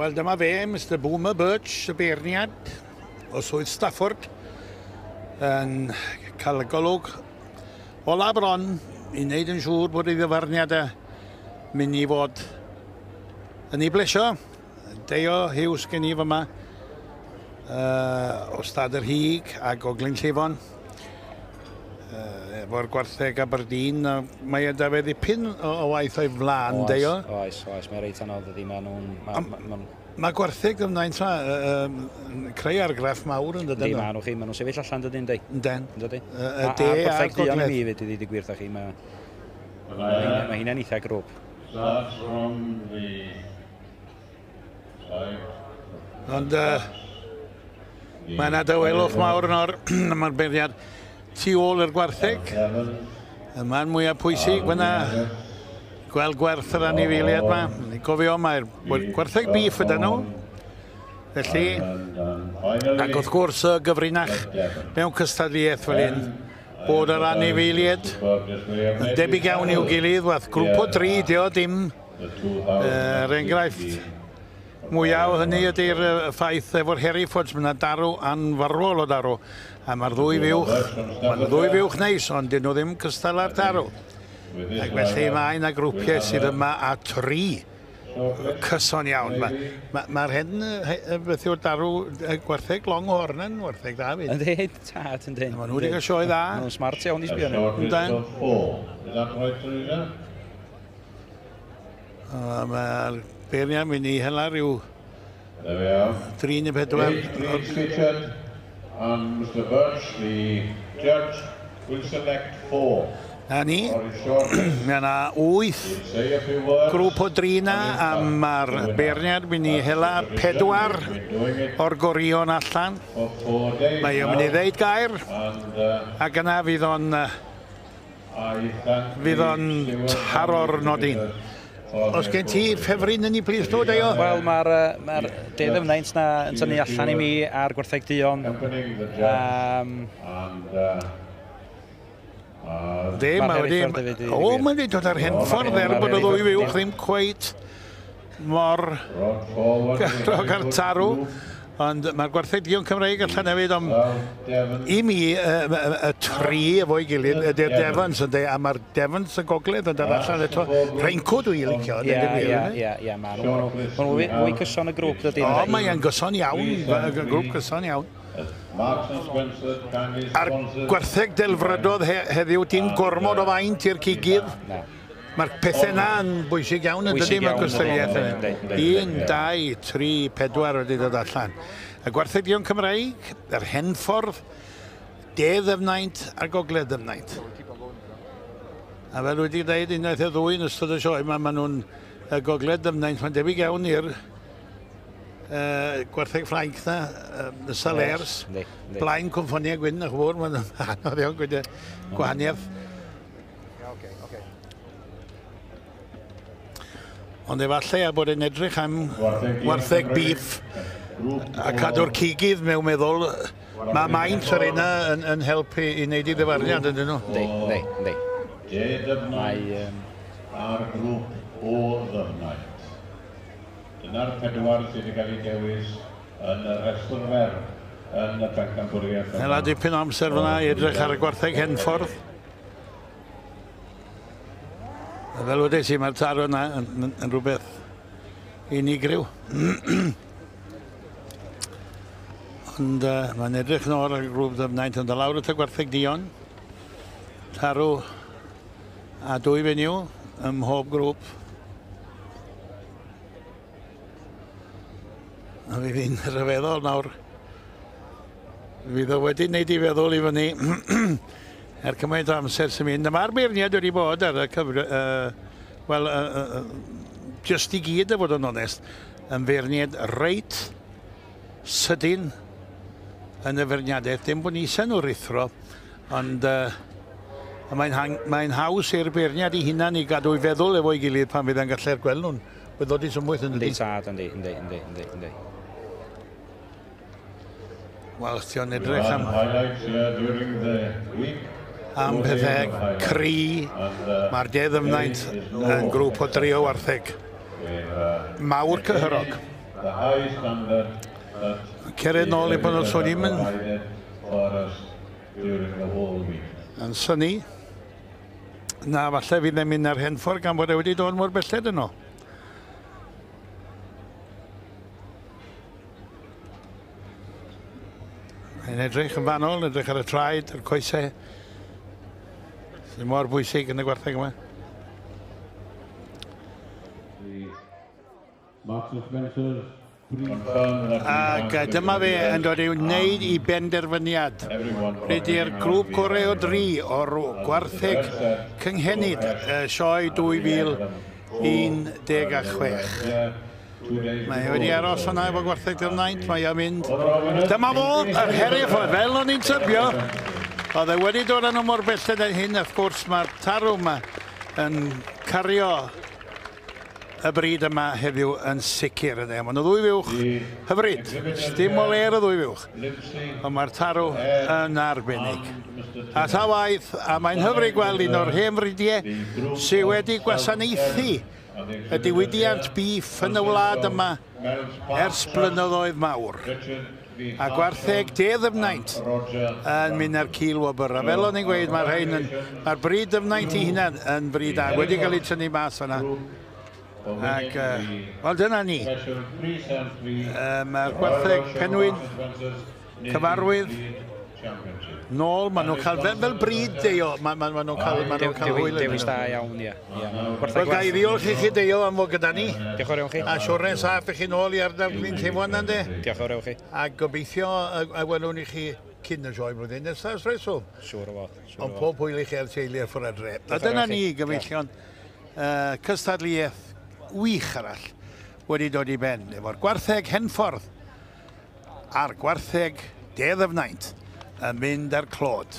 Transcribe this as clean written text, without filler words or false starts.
Wel, dyma fe, Mr Boomer Birch, y beirniad o Swydd Stafford, yn cael y golwg ola bron i wneud yn siŵr bod ei ddyfarniad e mynd i fod yn ei blesio. Deio Hughes gen i fyma o Stad yr Hig ac o Glynllifon. Efo'r gwartheg Aberdeen, mae e da fe ddipyn o waith o'i flaen, Deio. Oes, oes, mae'n reit anodd ydi, maen nhw'n... Mae gwartheg ymlaen tra, creu argraff mawr yn dydyn nhw. Maen nhw chi, maen nhw'n sefyll allan dydyn, dei. Ynden. Yndyn. Y de a'r gogledd. A mi hefyd, i ddweud y gwir chi, mae hynna'n eitha grŵp. Ond mae yna dawelwch mawr yn o'r mae'r beirniad tu ôl i'r gwartheg. Y man mwyaf pwysig fyna, gweld gwerth yr anifeiliaid yma. Gofio, mae'r gwartheg beef ydy nhw. Felly, ac wrth gwrs y gyfrinach mewn cystadleuaeth fel hyn, bod yr anifeiliaid yn debyg iawn i'w gilydd, wath grŵp o dri, dio dim. Er enghraifft, mwyaf o hynny ydy'r ffaith efo'r Herefords, mae yna darw anfarwol o darw, a mae'r ddwy fuwch, mae'r ddwy fuwch neis, ond dyn nhw ddim cystal â'r tarw. Ac felly mae yna grwpiau sydd yma a tri cyson iawn. Mae'r hen, beth yw'r darw, gwartheg Longhorn yn wartheg dda fyd. Yndi, tad, yndi. Maen nhw wedi cael sioe dda. Maen nhw'n smart iawn i sbio nhw. Yndyn. Mae'r beirniad mynd i hela rhyw 3 neu 4. Eight and Mr Birch, the judge, will select 4. Na ni, mae yna 8 grŵp o dri na, a mae'r beirniad mynd i hela 4 o'r gorion allan. Mae o'n mynd i ddeud gair, ac yna fydd o'n taro'r nodyn. Os gen ti ffefryn yn ei plith nhw, Deio? Wel, mae'r De Ddyfnaint na yn tynnu allan i mi a'r gwartheg duon. De, mae wedi... O, mae wedi dod ar henffordd er bod y ddwy fuwch ddim cweit mor garog ar tarw. Ond mae'r gwartheg duon Cymreig allan hefyd, ond i mi, y tri efo'i gilydd ydy'r Devons, ynddi, a mae'r Devons y gogledd yn dod allan eto. Rhenco dwi'n licio. Ie, ie, ie, maen nhw fwy cyson y grŵp dydy. O, mae'n gyson iawn, grŵp gyson iawn. A'r gwartheg delfrydodd heddiw, dim gormod o faint i'r cigydd. Mae'r pethau yna yn bwysig iawn yn dydy, mae'r gystadleuaeth yna. 1, 2, 3, 4 wedi dod allan. Y gwartheg duon Cymreig, yr henffordd, De Ddyfnaint a Gogledd Ddyfnaint. A fel wedi dweud unwaith y ddwy yn ystod y sioe, maen nhw'n y Gogledd Ddyfnaint, mae'n debyg iawn i'r gwartheg Ffrainc na, y Salers, blaen Cwmffoniau Gwyn, y chwbwr, mae'n anodd iawn gwneud gwahaniaeth. Ond efallai a bod yn edrych am wartheg beef a cadw'r cigydd mewn meddwl, mae maint yr yna yn helpu i wneud i ddyfarniad ydyn nhw. Yndi, yndi, yndi. De Ddyfnaint a'r grŵp o Ddyfnaint. Dyna'r 4 sydd wedi cael ei dewis yn y rhestr fer yn y pencampwriaeth. Hela dipyn o amser fyna i edrych ar y gwartheg henffordd. Fel wedes i, mae'r tarw yna yn rhywbeth unigryw. Ond mae'n edrych nôl ar y grŵp Ddyfnaint, ond lawr at y gwartheg duon. Tarw a 2 fenyw ym mhob grŵp. A fi fi'n rhyfeddol nawr. Fydd o wedi wneud i feddwl i fyny. Er cymaint o amser sy'n mynd. Mae'r beirniad wedi bod ar y cyfr... Wel, jyst i gyd, a fod yn onest, yn feirniad reit sydyn yn y feirniadaeth. Dim bod ni eisiau nhw ruthro, ond mae'n haws i'r beirniad i hunan i gadw i feddwl efo'i gilydd pan fydd yn gallu'r gweld nhw'n ddod i symwyth yn dydi. Yndi, tad, yndi, yndi, yndi, yndi, yndi. Wel, os ti'n edrych am... Highlights here during the week. am pethau cry. Mae'r De Ddyfnaint yn grŵp o dri o wartheg mawr cyhyrog. Cered nôl i bod nhw'n sôn i'n yn synnu. Na, falle fydd e'n mynd ar Henffordd gan fod e wedi dod mor belled yno. Mae'n edrych yn fanol, edrych ar y traed, yr coesau. Sy'n mor bwysig yn y gwartheg yma. Ac dyma fe yn dod i'w wneud i benderfyniad. Rhaid i'r grŵp gorau o dri o'r gwartheg cynghenid sioe 2016. Mae wedi aros yna efo gwartheg Dyfnaint, mae o'n mynd. Dyma fo, yr Hereford, fel o'n i'n tybio. Oedd e wedi dod â nhw mor belled â hyn, wrth gwrs mae'r tarw yma yn cario y bryd yma heddiw yn sicr. Ynddo. Mae nhw ddwy fuwch hyfryd, dim o le ar y ddwy fuwch. Ond mae'r tarw yn arbennig. A ta waith, a mae'n hyfryd gweld un o'r hen fridiau sydd wedi gwasanaethu y diwydiant beef yn y wlad yma ers blynyddoedd mawr. A gwartheg De Ddyfnaint yn mynd ar cil wobr. A fel o'n i'n gweud, mae'r rhain yn, mae'r bryd Dyfnaint i hunan yn bryd da. Wedi cael ei tynnu mas yna. Ac, wel, dyna ni. Mae'r gwartheg penwyn, cyfarwydd, nôl, maen nhw'n cael, fel bryd Deio, maen nhw'n cael, ma nhw'n cael hwyl. Dewis da iawn, ia. Wel, ga i ddiolch i chi Deio am fod gyda ni. Diolch o'r iawn chi. A siwrne saff i chi nôl i ardal Glynllifon yndê. Diolch o'r iawn chi. A gobeithio y welwn i chi cyn y sioe blwyddyn nesaf, os rheswm. Siŵr o fod. Ond pob hwyl i chi a'r teulu ar ffwrdd adre. A dyna ni, gyfeillion, cystadleuaeth wych arall wedi dod i ben efo'r gwartheg Henffordd a'r gwartheg De Ddyfnaint yn mynd ar clod.